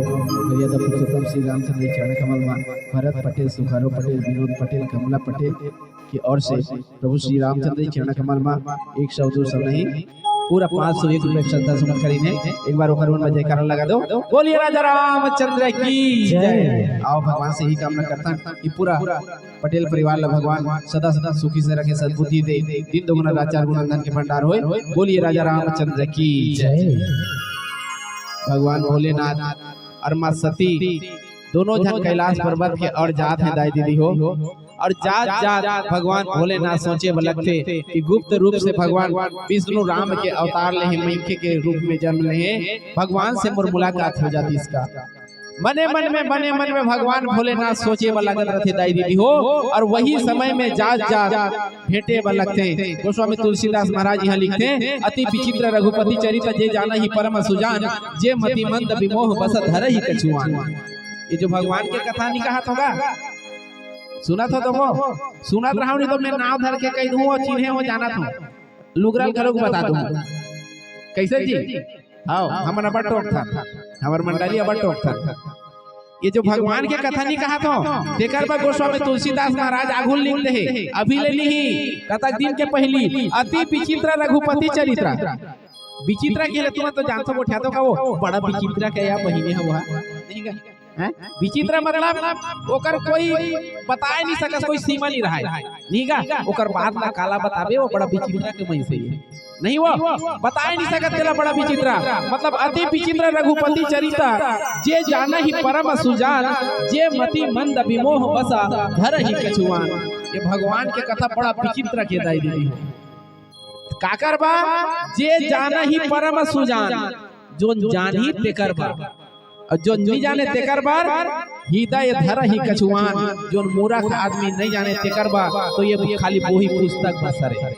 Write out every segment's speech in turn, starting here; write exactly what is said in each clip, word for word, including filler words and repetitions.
मर्यादा पुरुषोत्तम श्री रामचंद्र जी चरण कमल मा भरत पटेल, सुखारो पटेल, विनोद पटेल, कमला पटेल के ओर से प्रभु श्री रामचंद्र जी चरण कमल मा एक सौ दो सौ नहीं, पूरा पाँच सौ एक रुपया श्रद्धा सुमन करीन हे। एक बार ओकर मन मा जयकारा लगा दो, बोलिए राजा रामचंद्र की जय। जय। आओ, भगवान से ही कामना करथन कि पूरा पटेल परिवार ला भगवान सदा सदा सुखी से रखे, सद्बुद्धि दे, दिन दोगुना रात चार गुना धन के भंडार होए। बोलिए राजा रामचंद्र की जय। जय। भगवान भोलेनाथ और माँ सती दोनों झन कैलाश पर्वत के ओर जात हे दाई दीदी हो। और जात जात भगवान भोलेनाथ सोचे बर लगथे कि गुप्त रूप से भगवान विष्णु राम के अवतार ले हे, मनखे के रूप में जन्म ले हे, भगवान से मोर मुलाकात हो जातिस का। मने मन में, मने मन में भगवान भोलेनाथ सोचे बर लगत रथे दाई दीदी हो। और वही समय में जात जात भेंटे बर लगथे। गोस्वामी तुलसीदास महाराज इहाँ लिखथे, अति विचित्र रघुपति चरित, जे जानहि परम सुजान, जे मति मंद विमोह बस धरहि कछुआन। ये जो भगवान के कथा नहीं कहा होगा, सुनत हो तो वो, सुनत रहो नहीं तो मैं नाव धर के कह दूँ, वो चिन्हे, वो जानत हो, लुगरा ल घलोक बता दूँ। कैसे जी? हाँ, हमन अब्बड़ टोकथन, हमर मंडली अब्बड़ टोकथन। ये जो भगवान के कथा नहीं कहा हो, तेकर बर गोस्वामी तुलसीदास महाराज आगू लिख दे हे, अभी ले नहीं, कतक दिन के पहली, अति विचित्र रघुपति चरित्र। विचित्र के ले तुमन तो जानथो, गोठियाथो का वो, बड़ा विचित्र के या महीने हवा, नहीं का? हैं? विचित्र मतलब ओकर कोई बताए नहीं सकस, कोई सीमा नहीं रहे, नहीं का? ओकर बात ला काला बताबे, वो बड़ा विचित्र के मइनसे हे, नहीं वो बताए नहीं सकत तेला, बड़ा विचित्र। मतलब अति विचित्र रघुपति चरित, जे जानहि परम सुजान, जे मति मंद विमोह बस धरहि कछुआन। ये भगवान के कथा बड़ा विचित्र के दाई दीदी हो। काकर बर? जे जानहि परम सुजान, जोन जानही तेकर बर। और जोन नहीं जाने तेकर बर, हृदय धरहि कछुआन, जोन मूरख आदमी नहीं जाने तेकर बर, तो ये खाली वही पुस्तक बस हरे।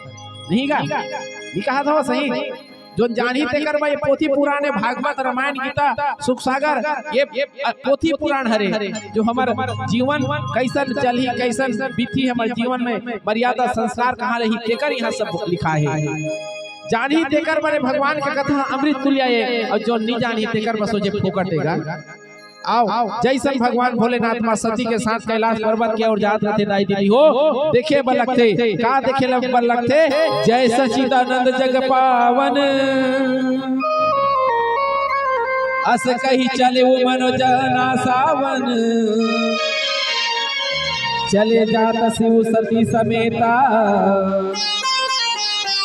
नहीं का? नहीं कहा था सही? जोन जानही तेकर बर ये पोथी पुराण हे, भागवत, रामायण, गीता, सुखसागर, ये, ये पोथी पुराण हरे, जो हमर जीवन कैसन चलही, कैसन बीतही हमर जीवन में, मर्यादा संस्कार कहाँ रही, तेकर यहाँ सब लिखा हे। जानही तेकर बर भगवान के कथा अमृत तुल्य हे, और जो नहीं जानही तेकर बर सोचे फोकट हे गा। आओ, जैसन भगवान भोलेनाथ माँ सती के साथ कैलाश पर्वत के ओर जात रथे दाई दीदी हो, देखे बर लगथे, का देखे ल-, बर लगथे? जय सच्चिदानंद जग पावन, अस कही चले वो मनोजना सावन। चले जात शिव सती समेता,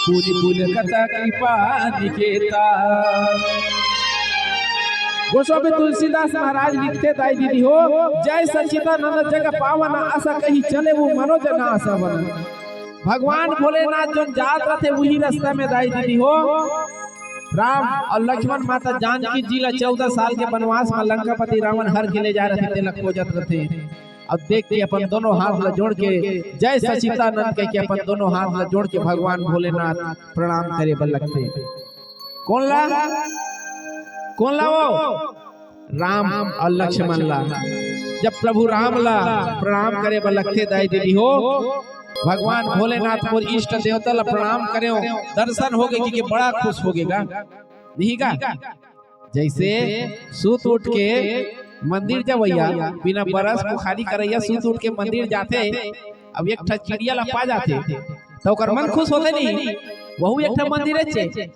पुनि पुलकत कृपा निकेता। गोस्वामी तुलसीदास महाराज लिखथे दाई दीदी हो, जय सच्चिदानंद जग पावन, अस कही चले वो मनोजना सावन। भगवान भोलेनाथ जोन जात रथे वही रास्ता में दाई दीदी हो, राम और लक्ष्मण माता जानकी जी ला चौदह साल के वनवास में लंकापति रावण हर के ले जा रथे, तेला खोजत रथे। अब देख के अपन दोनों हाथ ला जोड़ के, जय सच्चिदानंद कह के अपन दोनों हाथ ला जोड़ के भगवान भोलेनाथ प्रणाम करे बर लगथे। कौन ला? कौन ला वो? राम और लक्ष्मण ला। जब प्रभु राम ला प्रणाम करे बर लगथे दाई दीदी हो, भगवान भोलेनाथ मोर इष्ट देवता ला प्रणाम करे, दर्शन हो गए कि बड़ा खुश हो गए गा, नहीं का? जैसे सुत उठ के मंदिर जवैया, बिना brush मुखारी करैया सुत उठ के मंदिर जाथे, अब एक ठा चिड़िया ला पा जाथे, तो ओकर मन खुश होथे नहीं? वहू एक ठा मंदिर हे।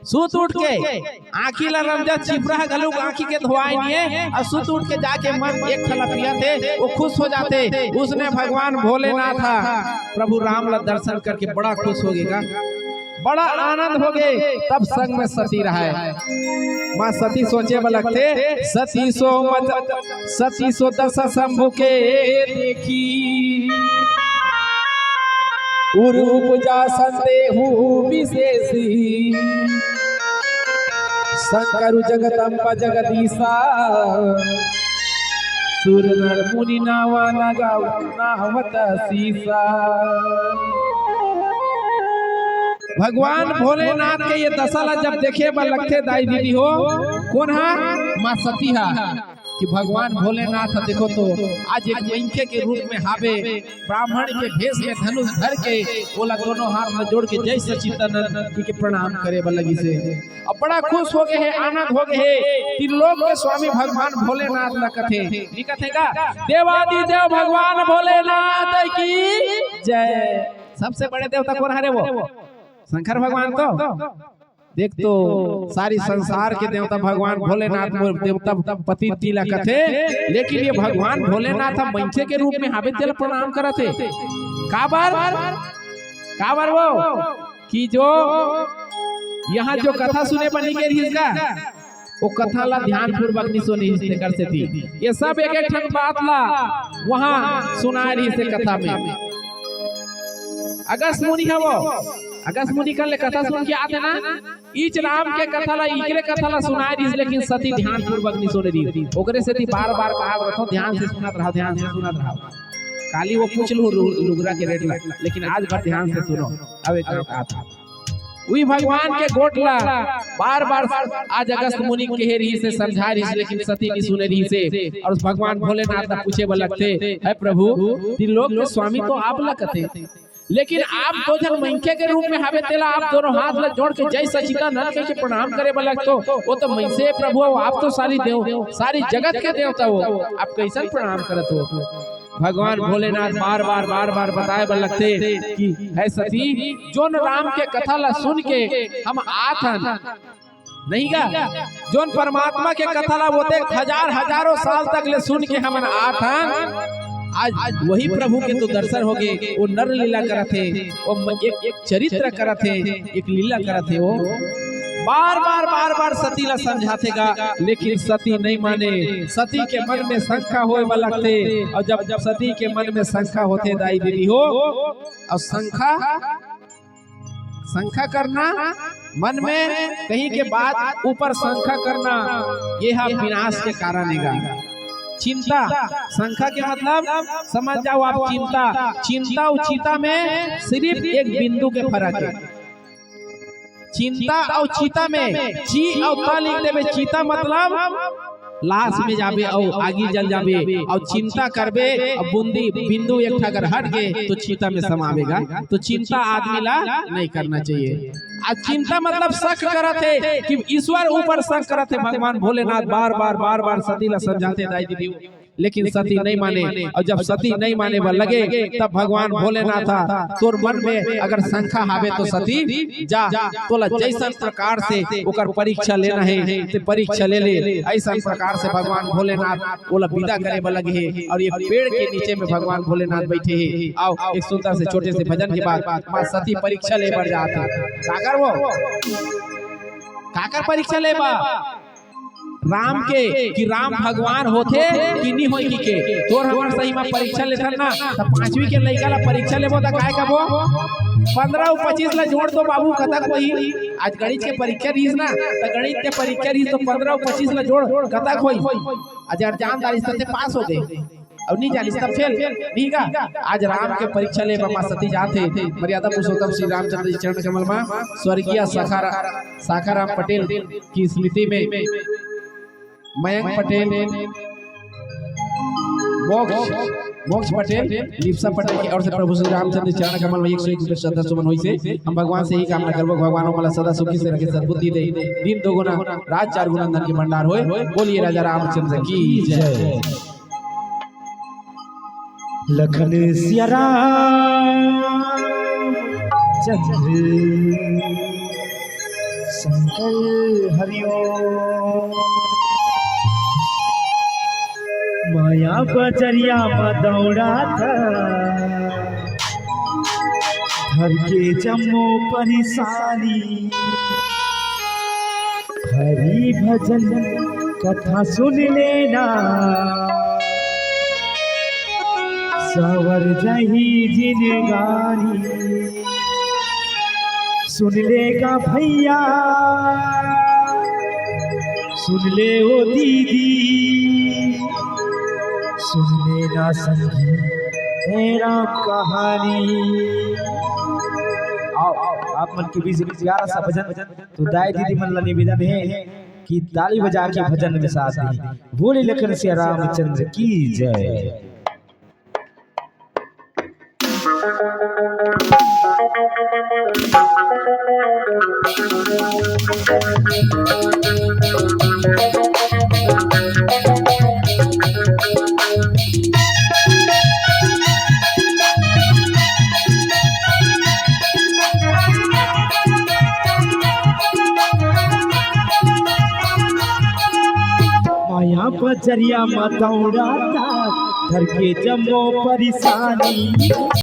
सुत उठ के आँखी ला रमजा, चिपरा घलो आँखी के धोआए नहीं हे, और सुत उठ के जाके मन एक ठा ला पियाथे, वो खुश हो जाथे। उसने भगवान भोलेनाथ हा प्रभु राम ला दर्शन करके बड़ा खुश हो गए गा। बड़ा आनंद हो गए। तब संग में सती रहे। माँ सती सोचे बर लगथे, सती सो मत, सती सो दस शंभु के देखी, उर उपजा संदेहु विशेषी। शंकर जगदम्ब जगदीशा, सुर नर मुनि नावा नगाव नावत शीशा। भगवान भोलेनाथ के ये दशा ला जब देखे बर लगथे दाई दीदी हो, कौन हा? माँ सती हा। कि भगवान भोलेनाथ ह देखो तो आज एक मनखे के रूप में हावे, ब्राह्मण के भेष में धनुष धर के ओला दोनों हाथ में जोड़ के जय सच्चिदानंद के प्रणाम करे बर लगिस हे। अब बड़ा खुश हो गए हे, आनंद हो गए हे। त्रिलोक के स्वामी भगवान भोलेनाथ ला कथे, नहीं कथे का? देवादिदेव भगवान भोलेनाथ की जय। सबसे बड़े देवता कौन हरे वो? शंकर भगवान तो। देख तो, सारी संसार के देवता भगवान भोलेनाथ मोर देवता पति तिलक कथे, लेकिन ये भगवान भोलेनाथ ह मनखे के रूप में हावे तेला प्रणाम करत हे। काबर? काबर वो? कि जो यहाँ जो कथा सुने बर नइ गे रहिस का, वो कथा ला ध्यानपूर्वक नइ सुने रहिस, तेकर सेती ये सब एक एक ठन बात ला वहाँ सुनाए रहिस हे कथा में। अगस्त मुनि हे वो, अगस्त मुनि कर ले कथा सुन के आथे ना, इच राम के कथा ला, इकरे कथा ला सुनाए रहिस, लेकिन सती ध्यानपूर्वक नइ सुने रहिस। ओकरे सेती बार बार कहा रहिथों, ध्यान से सुनत रहा, ध्यान से सुनत रहा। काली वो पूछ लू लु-, लुगरा के रेट ला, लेकिन आज भर ध्यान से सुनो। अब एक काम आता, उही भगवान के गोठ ला बार बार आज अगस्त मुनि कहे रहिस हे, समझाए रहिस हे, लेकिन सती नइ सुने रहिस हे। और भगवान भोलेनाथ ला पूछे बर लगथे, हे प्रभु, त्रिलोक के स्वामी तो आप ला कथे, लेकिन आप दो झन मनखे के रूप में हावे, तेला आप दोनों हाथ ला जोड़ के जय सच्चिदानंद कह के प्रणाम करे बर लगथो। वो तो मनखे प्रभु हो, आप तो सारी देव, सारी जगत के देवता हो, आप कइसन प्रणाम करत हो? भगवान भोलेनाथ बार बार बार बार बताए बर लगथे कि हे सती, जोन राम के कथा ला सुन के हम आत हन, नहीं का? जोन परमात्मा के कथा ला वो ते हजार हजारों साल तक ले सुन के हमन आत हन, आज वही प्रभु के तो दर्शन हो गे। वो नर लीला करत हे, वो म-, एक, एक चरित्र करत हे, एक लीला करत हे। वो बार बार बार बार सती ला समझाथे गा, लेकिन सती नइ माने। सती के मन में शंका होए बर लगथे, और जब जब सती के मन में शंका होथे दाई दीदी हो, और शंका शंका करना, मन में कहीं के बात ऊपर शंका करना, ये हा विनाश के कारण हे गा। चिंता, शंका के मतलब समझ जाओ आप, चिंता, चिंता अउ चिता में सिर्फ एक बिंदु के फर्क हे। चिंता अउ चिता में ची अउ ता लिख देबे, चिता मतलब लाश में जाबे अउ आगी जल जाबे, अउ चिंता करबे अउ बूंदी बिंदु एक ठा अगर हट गे तो चिता में समाबे गा। तो चिंता आदमी ला नइ करना चाहिए। आ चिंता मतलब शक करत हे कि ईश्वर ऊपर शक करत हे। भगवान भोलेनाथ बार बार बार बार सती ला समझाथे दाई दीदी, लेकिन सती नइ माने। अउ जब सती नइ माने बर लगे, तब भगवान भोलेनाथ ह, तोर मन में अगर शंका हावे तो सती जा, तोला जइसन प्रकार से ओकर परीक्षा लेना हे, ते परीक्षा ले ले। अइसन प्रकार से भगवान भोलेनाथ ओला विदा करे बर लगे हे, अउ एक पेड़ के नीचे में भगवान भोलेनाथ बइठे हे। अउ एक सुंदर से छोटे से भजन के बाद माँ सती परीक्षा ले बर जात हे। काकर वो? काकर परीक्षा ले बर? राम के, कि राम भगवान होथे कि नी होय कहिके। तोर हमर सही म परीक्षा लेथन ना, त पांचवी के लइका ला परीक्षा लेबो त काय कबो? पंद्रह अउ पच्चीस ला जोड़ तो बाबू, कतक होही? आज गणित के परीक्षा रहिस ना, त गणित के परीक्षा रहिस तो पंद्रह अउ पच्चीस ला जोड़, कतक होही? अगर जान डारिस त ते पास हो गे, अउ नी जानिस त फेल, नी गा? आज राम के परीक्षा ले बर माँ सती जात हे। मर्यादा पुरुषोत्तम श्री रामचंद्र जी चरण कमल म स्वर्गीय शाखा, शाखाराम पटेल की स्मृति में मयंक पटेल, मोक्ष, मोक्ष पटेल, लिप्सा पटेल की ओर से प्रभु श्री रामचंद्र चरण कमल में एक सौ एक रुपये श्रद्धा सुमन होइस हे। हम भगवान से ही कामना करबो, भगवान ओमन ला सदा सुखी से रखे, सद्बुद्धि दे, दिन दोगुना, रात चार गुना, धन के भंडार होए। बोलिए राजा रामचंद्र की जय। लखन सिया राम चंद्र शंकर हरिओम। माया बजरिया म दौड़ात धर के जम्मो परेशानी। हरि भजन कथा सुन लेना, सवर जही जिनगानी। सुन ले गा भैया, सुन ले ओ दीदी, सुन लेना संगी तेरा कहानी। आओ, आप मन के बीच एक प्यारा सा भजन। तो दाई दीदी मन ला निवेदन हे कि ताली बजा के भजन में साथ दें। बोले लखन सिया रामचंद्र की जय। माया बजरिया म दौड़ाता, घर के जम्मो परेशानी।